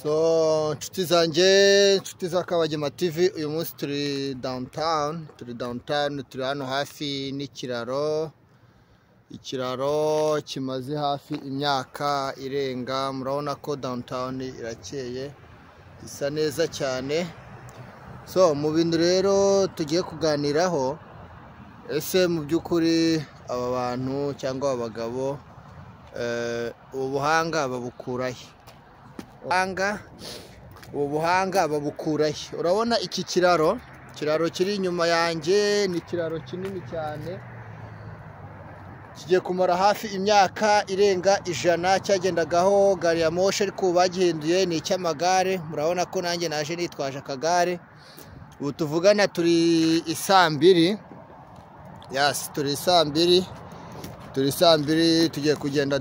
So nshuti zanjye, nshuti za Kabagema TV, uyu munsi turi downtown, turi downtown, turi hano hafi n'ikiraro. Ikiraro kimaze hafi imyaka irenga. Murabona ko downtown irakeye, isa neza cyane. So mu bintu rero tugiye kuganiraho, ese mu by'ukuri aba bantu cyangwa aba bagabo ubu buhanga babukurahe? Ubu buhanga babukurahe? Urabona iki kiraro, kiraro kiri inyuma yanjye, ni ikiraro kinini cyane, kigiye kumara hafi imyaka irenga 100. Cyagendagaho gari ya moshi, ariko ubu bagihinduye ni icy'amagare. Murabona ko nanjye naje nitwaje akagare. Ubu tuvugana turi isaa 2, yes, turi saa 2, turi saa 2. Tugiye kugenda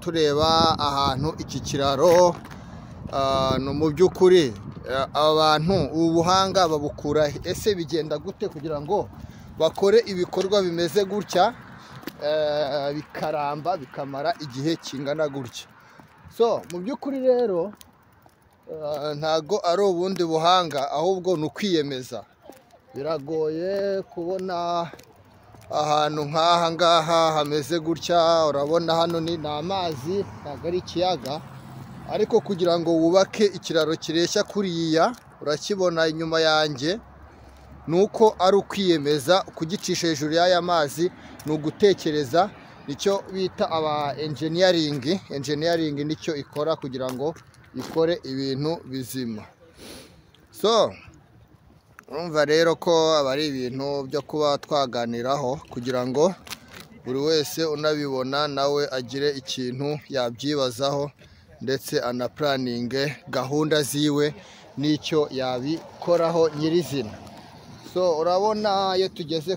tureba ahantu iki kiraro. No mu by'ukuri aba bantu ubu buhanga babukura, ese bigenda gute kugira ngo bakore ibikorwa bimeze gutya, bikaramba, bikamara igihe kingana gutya? So mu by'ukuri rero ntago ari ubundi buhanga, ahubwo ni ukwiyemeza. Biragoye kubona ahantu nk'aha ngaha hameze gutya. Urabona hano ni amazi, ntabwo ari ikiyaga, ariko kugira ngo wubake ikiraro kireshya kuriya urakibona inyuma yanjye, nuko ari ukwiyemeza. Kugicisha hejuru y'aya mazi ni ugutekereza, nicyo bita aba engineering. Engineering nicyo ikora kugira ngo ikore ibintu bizima. So urumva rero ko aba ari ibintu byo kuba twaganiraho, kugira ngo buri wese unabibona nawe agire ikintu yabyibazaho, ndetse anapuraninge gahunda ziwe n'icyo yabikoraho nyirizina. So urabona iyo tugeze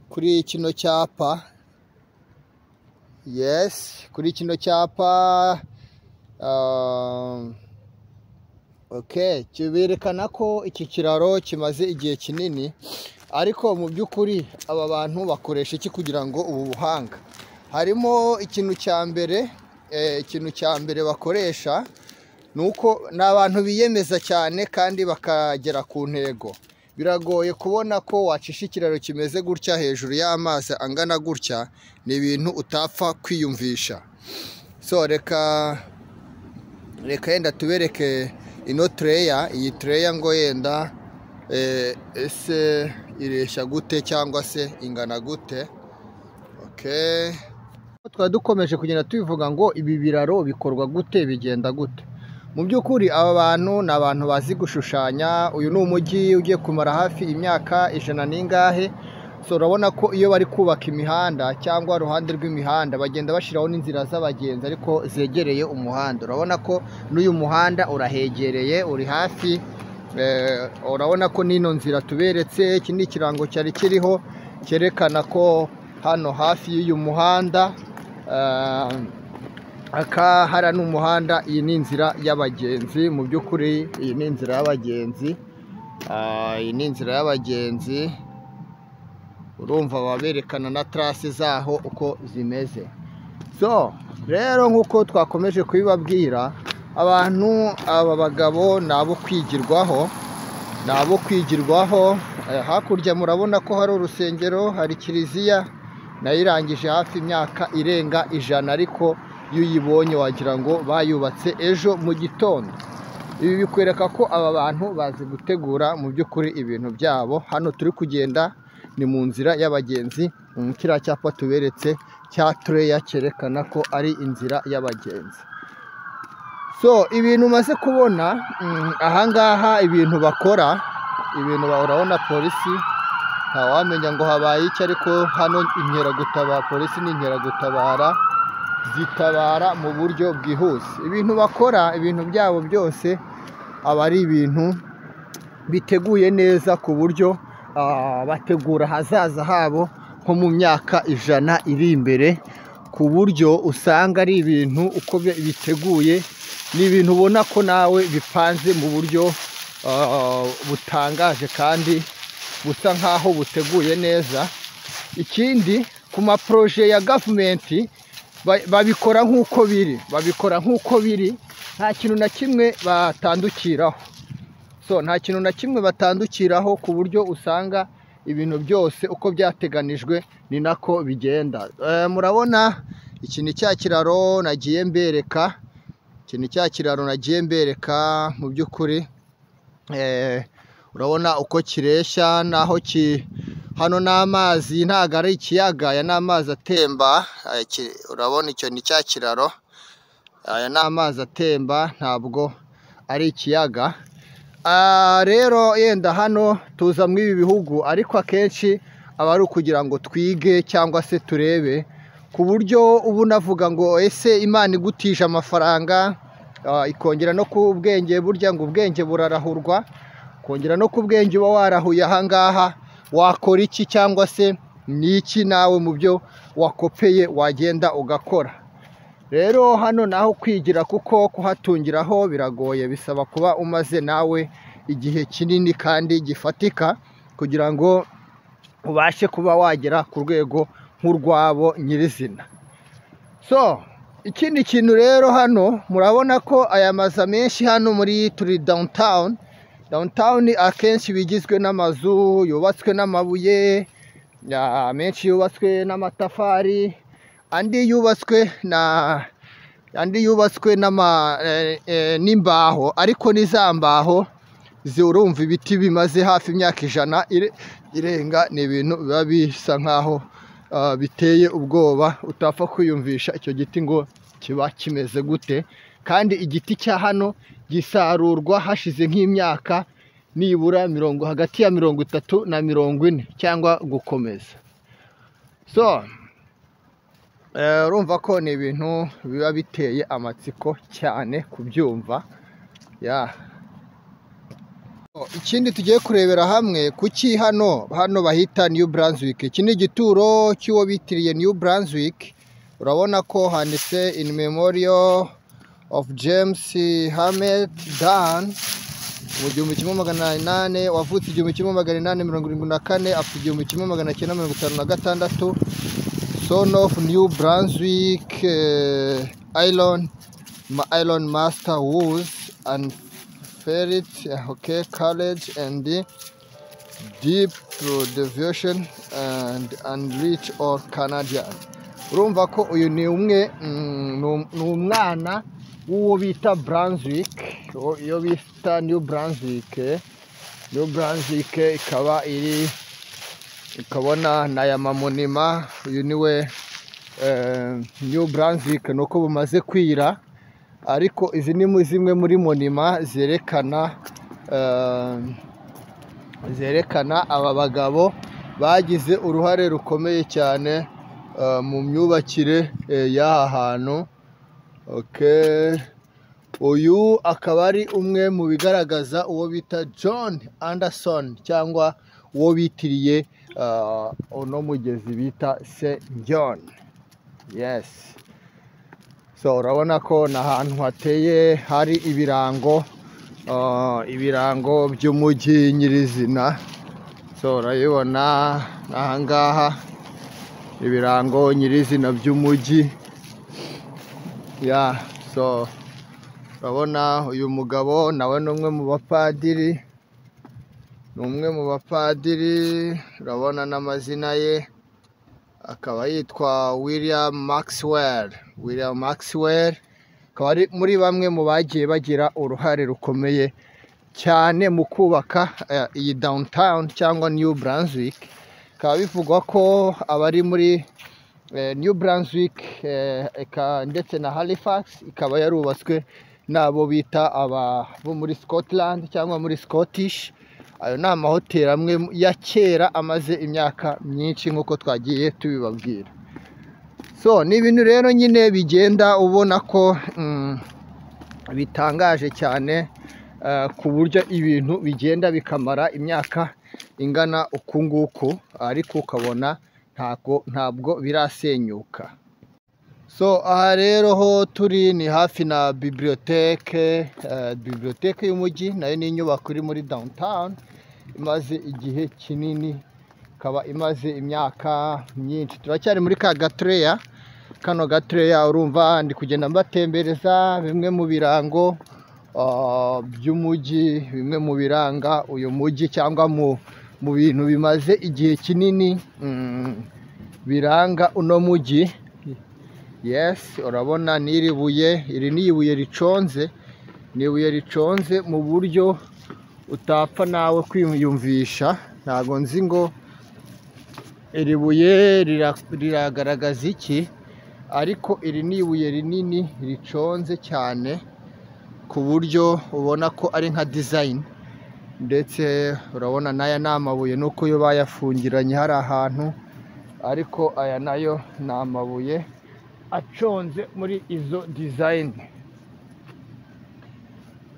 kuri kino cyapa, yes, kuri kino cyapa, okay, kiberekana ko iki kiraro kimaze igihe kinini. Ariko mu by'ukuri aba bantu bakoresha iki kugira ngo ubu buhanga? Harimo ikintu cya mbere, ikintu cya mbere bakoresha nuko ni abantu biyemeza cyane kandi bakagera ku ntego. Biragoye kubona ko wacisha ikiraro kimeze gutya hejuru y'amazi angana gutya, ni ibintu utapfa kwiyumvisha. So reka yenda tubereke ino treya, iyi treya ngo yenda ese ireshya gute cyangwa se ingana gute. Okay, twari dukomeje kugenda tubivuga ngo ibi biraro bikorwa gute, bigenda gute. Mu by'ukuri aba bantu ni abantu bazi gushushanya. Uyu ni umujyi ugiye kumara hafi imyaka 100 n'ingahe. So urabona ko iyo bari kubaka imihanda cyangwa uruhande rw'imihanda, bagenda bashyiraho n'inzira z'abagenzi ariko zegereye umuhanda. Urabona ko n'uyu muhanda urahegereye, uri hafi. Urabona ko n'ino nzira tuberetse, iki ni ikirango cyari kiriho cyerekana ko hano hafi y'uyu muhanda, aka hara ni umuhanda, iyi ni inzira y'abagenzi. Mu by'ukuri iyi ni inzira y'abagenzi, iyi ni inzira y'abagenzi. Urumva baberekana na trace zaho uko zimeze. So rero nk'uko twakomeje kubibabwira, abantu aba bagabo ni abo kwigirwaho, ni abo kwigirwaho. Hakurya murabona ko hari urusengero, hari kiliziya nayirangije hafi imyaka irenga 100, ariko iyo uyibonye wagira ngo bayubatse ejo mu gitondo. Ibi bikwereka ko aba bantu bazi gutegura mu by'ukuri ibintu byabo. Hano turi kugenda ni mu nzira y'abagenzi, kiriya cyapa tuberetse cya treya cyerekana ko ari inzira y'abagenzi. So ibintu umaze kubona ahangaha, ibintu bakora, ibintu urabona polisi, ntawamenya ngo habaye iki, ariko hano inkeragutabara, polisi ni inkeragutabara, zitabara mu buryo bwihuse. Ibintu bakora, ibintu byabo byose aba ari ibintu biteguye neza, ku buryo bategura ahazaza habo nko mu myaka 100 iri imbere, ku buryo usanga ari ibintu uko biteguye, ni ibintu ubona ko nawe bipanze mu buryo butangaje kandi busa nkaho buteguye neza. Ikindi, ku ma projet ya government babikora nk'uko biri, babikora nk'uko biri. Nta kintu na kimwe batandukiraho. So nta kintu na kimwe batandukiraho, ku buryo usanga ibintu byose uko byateganijwe ni nako bigenda. Murabona iki ni cya kiraro nagiye mbereka, iki ni cya kiraro nagiye mbereka mu by'ukuri. Urabona uko kireshya naho ki hano ni amazi, ntabwo ari ikiyaga, aya ni amazi atemba. Urabona icyo ni cya kiraro, aya ni amazi atemba, ntabwo ari ikiyaga. Rero yenda hano tuza muri ibi bihugu, ariko akenshi aba ari ukugira ngo twige cyangwa se turebe, ku buryo ubu navuga ngo ese Imana igutije amafaranga, ikongera no ku bwenge, burya ngo ubwenge burarahurwa, kongera no ku bwenge uba warahuye ahangaha, wakora iki cyangwa se ni iki nawe mu byo wakopeye wagenda ugakora. Rero hano naho kwigira, kuko kuhatungiraho biragoye, bisaba kuba umaze nawe igihe kinini kandi gifatika kugira ngo ubashe kuba wagera ku rwego nk'urwabo nyirizina. So ikindi kintu rero, hano murabona ko aya mazu amenshi hano muri turi downtown. Downtown akenshi bigizwe n'amazu yubatswe n'amabuye, amenshi yubatswe n'amatafari, andi yubatswe n'imbaho, ariko ni za mbaho urumva ibiti bimaze hafi imyaka 100 irenga. Ni ibintu biba bisa nkaho biteye ubwoba, utapfa kwiyumvisha icyo giti ngo kiba kimeze gute. Kandi igiti cya hano gisarurwa hashize nk'imyaka nibura mirongo hagati ya 30 na 40 cyangwa gukomeza. So urumva ko ni ibintu biba biteye amatsiko cyane kubyumva ya. Ikindi tugiye kurebera hamwe, kuki hano bahita New Brunswick? Iki ni igituro cy'uwo bitiriye New Brunswick. Urabona ko handitse "In memorial of James Hammett Dunn", mu 1800, wavutse 1874, apfa 1956, son of New Brunswick Iron Master whose unfailing, okay, courage and deep devotion and enrich all Canadian. Urumva ko uyu ni umwe, ni umwana w'uwo bita Brunswick, iyo bita New Brunswick. New Brunswick ikaba iri, ukabona ni aya mamonument. Uyu niwe New Brunswick, ni uko bumaze kwira, ariko izi ni zimwe muri monument zerekana aba bagabo bagize uruhare rukomeye cyane mu myubakire y'aha hantu. Okay. Uyu akaba ari umwe mu bigaragaza uwo bita John Anderson, cyangwa uwo bitiriye uno mugezi bita St John. Yes, so urabona ko ni ahantu hateye, hari ibirango by'umujyi nyirizina. So urabibona ahangaha ibirango nyirizina by'umujyi ya. So urabona uyu mugabo nawe ni umwe mu bapadiri, ni umwe mu bapadiri. Urabona n'amazina ye, akaba yitwa William Maxwell. William Maxwell akaba ari muri bamwe mu bagiye bagira uruhare rukomeye cyane mu kubaka iyi downtown cyangwa New Brunswick. Bikaba bivugwa ko abari muri New Brunswick ndetse na Halifax, ikaba yarubatswe n'abo bita aba bo muri Scotland cyangwa muri Scottish. Ayo ni amahoteli amwe ya kera amaze imyaka myinshi, nk'uko twagiye tubibabwira. So ni ibintu rero nyine bigenda ubona ko bitangaje cyane, ku buryo ibintu bigenda bikamara imyaka ingana uku nguku, ariko ukabona ntabwo birasenyuka. So aha rero ho turi ni hafi na bibliothèque, bibliothèque y'umujyi. Nayo ni inyubako iri muri downtown imaze igihe kinini, ikaba imaze imyaka myinshi. Turacyari muri ka gatureya ka Kano gatoya urumva ndi kugenda mbatembereza bimwe mu birango by'umujyi, bimwe mu biranga uyu mujyi cyangwa mu bintu bimaze igihe kinini biranga uno mujyi. Yes, urabona n'iri buye, iri ni ibuye riconze, ni ibuye riconze mu buryo utapfa nawe kwiyumvisha. Ntago nzi ngo iri buye riragaragaza iki, ariko iri ni ibuye rinini riconze cyane ku buryo ubona ko ari nka design. Ndetse urabona n'aya ni amabuye, nuko yo bayafungiranye hari ahantu, ariko aya nayo ni amabuye aconze muri izo design.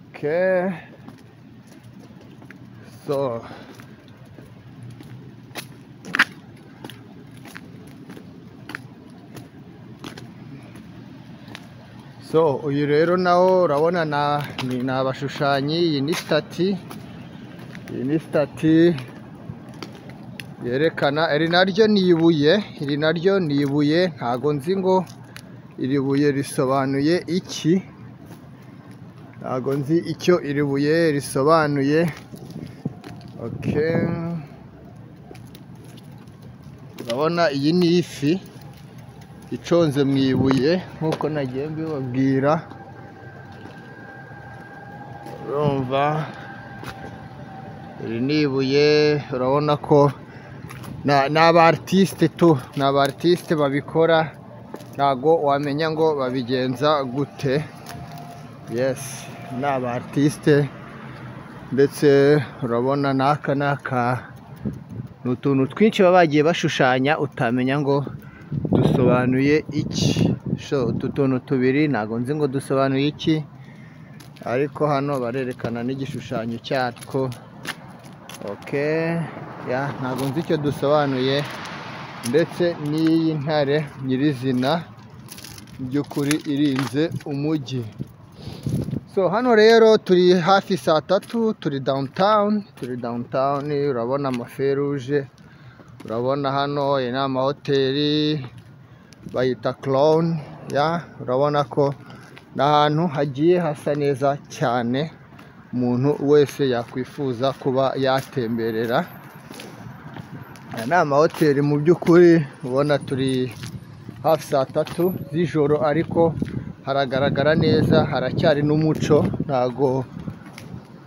Okay. So uyu rero nawo urabona ni abashushanyi. Iyi ni stati, iyi ni stati yerekana, iri naryo ni ibuye, iri naryo ni ibuye. Ntago nzi ngo iri buye risobanuye iki, ntago nzi icyo iri buye risobanuye. Okay. Urabona iyi ni ifi iconze mu ibuye nkuko nagiye mbibabwira. Urumva iri ni ibuye, urabona ko ni aba artiste tu, ni aba artiste babikora, ntago wamenya ngo babigenza gute. Yes, ni aba artiste. Ndetse urabona n'aka n'aka ni utuntu twinshi baba bagiye bashushanya utamenya ngo dusobanuye iki. So utu tuntu tubiri ntago nzi ngo dusobanuye iki, ariko hano barerekana n'igishushanyo cyatwo. Okay, ya ntago nzi icyo dusobanuye. Ndetse n'iyi ntare nyirizina by'ukuri irinze umujyi. So hano rero turi hafi saa tatu, turi downtown, turi downtown. Urabona amaferuje, urabona hano iyi ni amahoteli bayita Crown. Ya urabona ko ni ahantu hagiye hasa neza cyane, umuntu wese yakwifuza kuba yatemberera. Aya ni amahoteli mu by'ukuri. Ubona turi hafi saa tatu z'ijoro, ariko haragaragara neza, haracyari n'umuco, ntago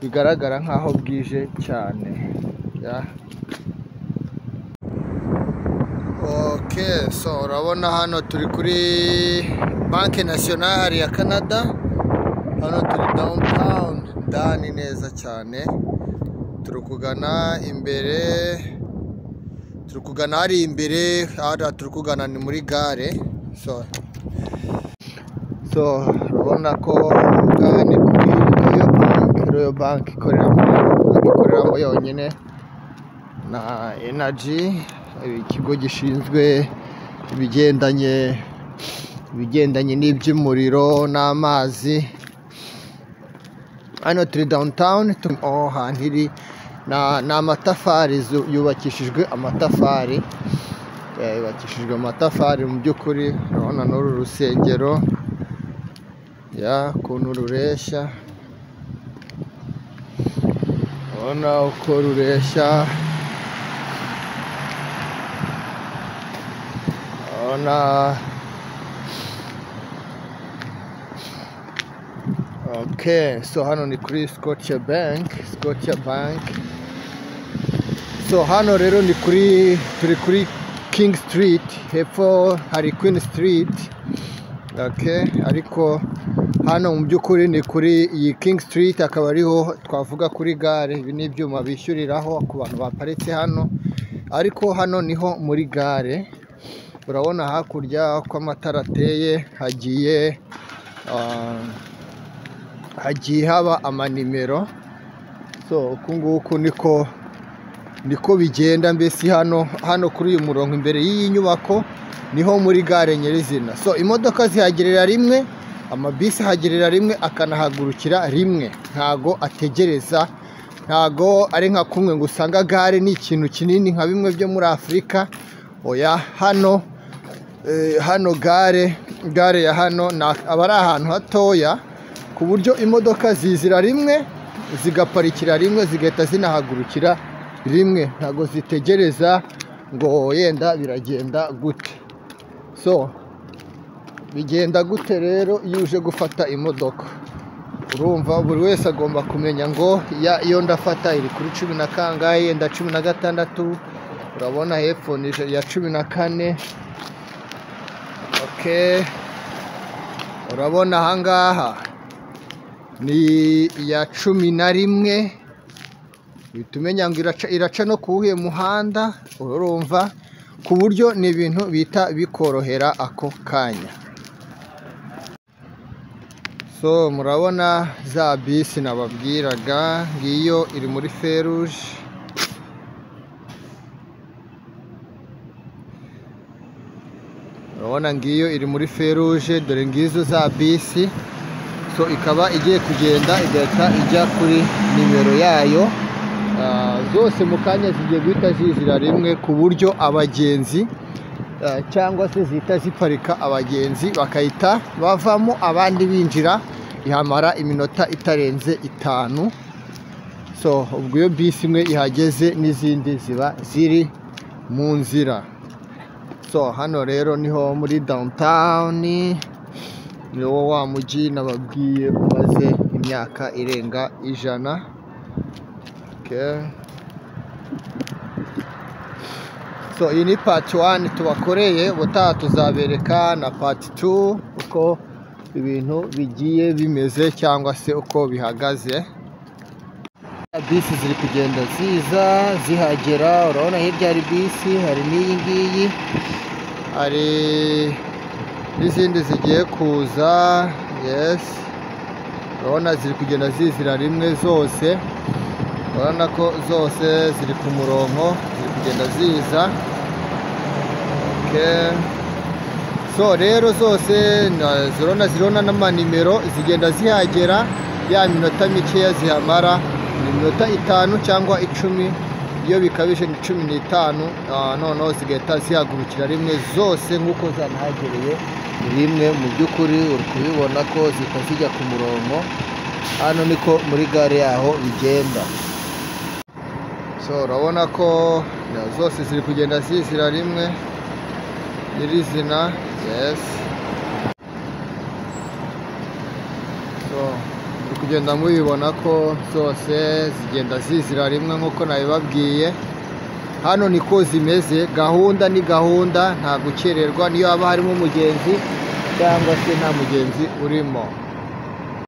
bigaragara nkaho bwije cyane. Ya. Okay, so urabona hano turi kuri Banque Nationale ya Canada. Hano turi downtown ndani neza cyane, turi kugana imbere, turi kugana hari imbere, hariya turi kugana ni muri gare. So urabona ko ni kuri Royal Bank, Royal Bank ikoreramo yonyine na Energy, ikigo gishinzwe ibigendanye n'iby'umuriro n'amazi. Hano turi downtown, ahantu iri ni amatafari, yubakishijwe amatafari, yubakishijwe amatafari mu by'ukuri. Urabona n'uru rusengero ya ukuntu rureshya, urabona uko rureshya. Urabona. Okay, so hano ni kuri Scotiabank, Scotiabank. So hano rero ni kuri, turi kuri King Street, hepfo hari Queen Street. Okay, ariko hano mu by'ukuri ni kuri iyi King Street, akaba ariho twavuga kuri gare. Ibi ni ibyuma bishyuriraho ku bantu baparitse hano, ariko hano niho muri gare. Urabona hakurya ko amatara ateye, hagiye haba amanimero. So uku nguku niko bigenda mbese. Hano kuri uyu murongo imbere y'iyi nyubako niho muri gare nyirizina. So imodoka zihagerera rimwe, amabisi ahagerera rimwe, akanahagurukira rimwe, ntago ategereza, ntago ari nka kumwe ngo usanga gare ni ikintu kinini nka bimwe byo muri Afurika. Oya, hano Hano gare ya hano aba ari ahantu hatoya ku buryo imodoka zizira rimwe zigaparikira rimwe zigahita zinahagurukira rimwe, ntabwo zitegereza ngo yenda biragenda gute. So bigenda gute rero iyo uje gufata imodoka? Urumva buri wese agomba kumenya ngo iyo ndafata iri kuri 10 na kangahe, yenda 16. Urabona hepfo ni ya 14. Okay, urabona ahangaha ni iya 11. Uhita umenya ngo iraca no kuwuhe muhanda, urumva ku buryo ni ibintu bita bikorohera ako kanya. So murabona za bisi nababwiraga, ngiyo iri muri feruje. Urabona ngiyo iri muri feruje, dore ngizo za bisi. So ikaba igiye kugenda igahita ijya kuri nimero yayo. Zose mu kanya zigiye guhita zizira rimwe ku buryo abagenzi cyangwa se zihita ziparika, abagenzi bakahita bavamo abandi binjira, ihamara iminota itarenze 5. So ubwo iyo bisi imwe ihageze n'izindi ziba ziri mu nzira. So hano rero niho muri downtown, niwo wa mujyi nababwiye umaze imyaka irenga 100. Okay. So iyi ni part 1 tubakoreye, ubutaha tuzabereka na part 2 uko ibintu bigiye bimeze cyangwa se uko bihagaze. Bisi ziri kugenda ziza zihagera, urabona hirya hari bisi, hari n'iyi ngiyi, hari n'izindi zigiye kuza. Yes, urabona ziri kugenda zizira rimwe zose, urabona ko zose ziri ku murongo, ziri kugenda ziza. Okay. So rero zose zirona n'amanimero zigenda zihagera, ya minota mikeya zihamara ni iminota 5 cyangwa 10, iyo bikabije ni 15. Noneho zigahita zihagurukira rimwe zose nk'uko zanahagereye rimwe. Mu by'ukuri uri kubibona ko zihita zijya ku murongo. Hano niko muri gare yaho bigenda. So urabona ko zose ziri kugenda zizira rimwe nyirizina. Yes, so muri kugenda mubibona ko zose zigenda zizira rimwe nk'uko nabibabwiye. Hano niko zimeze, gahunda ni gahunda, nta gukererwa, niyo haba harimo umugenzi cyangwa se nta mugenzi urimo.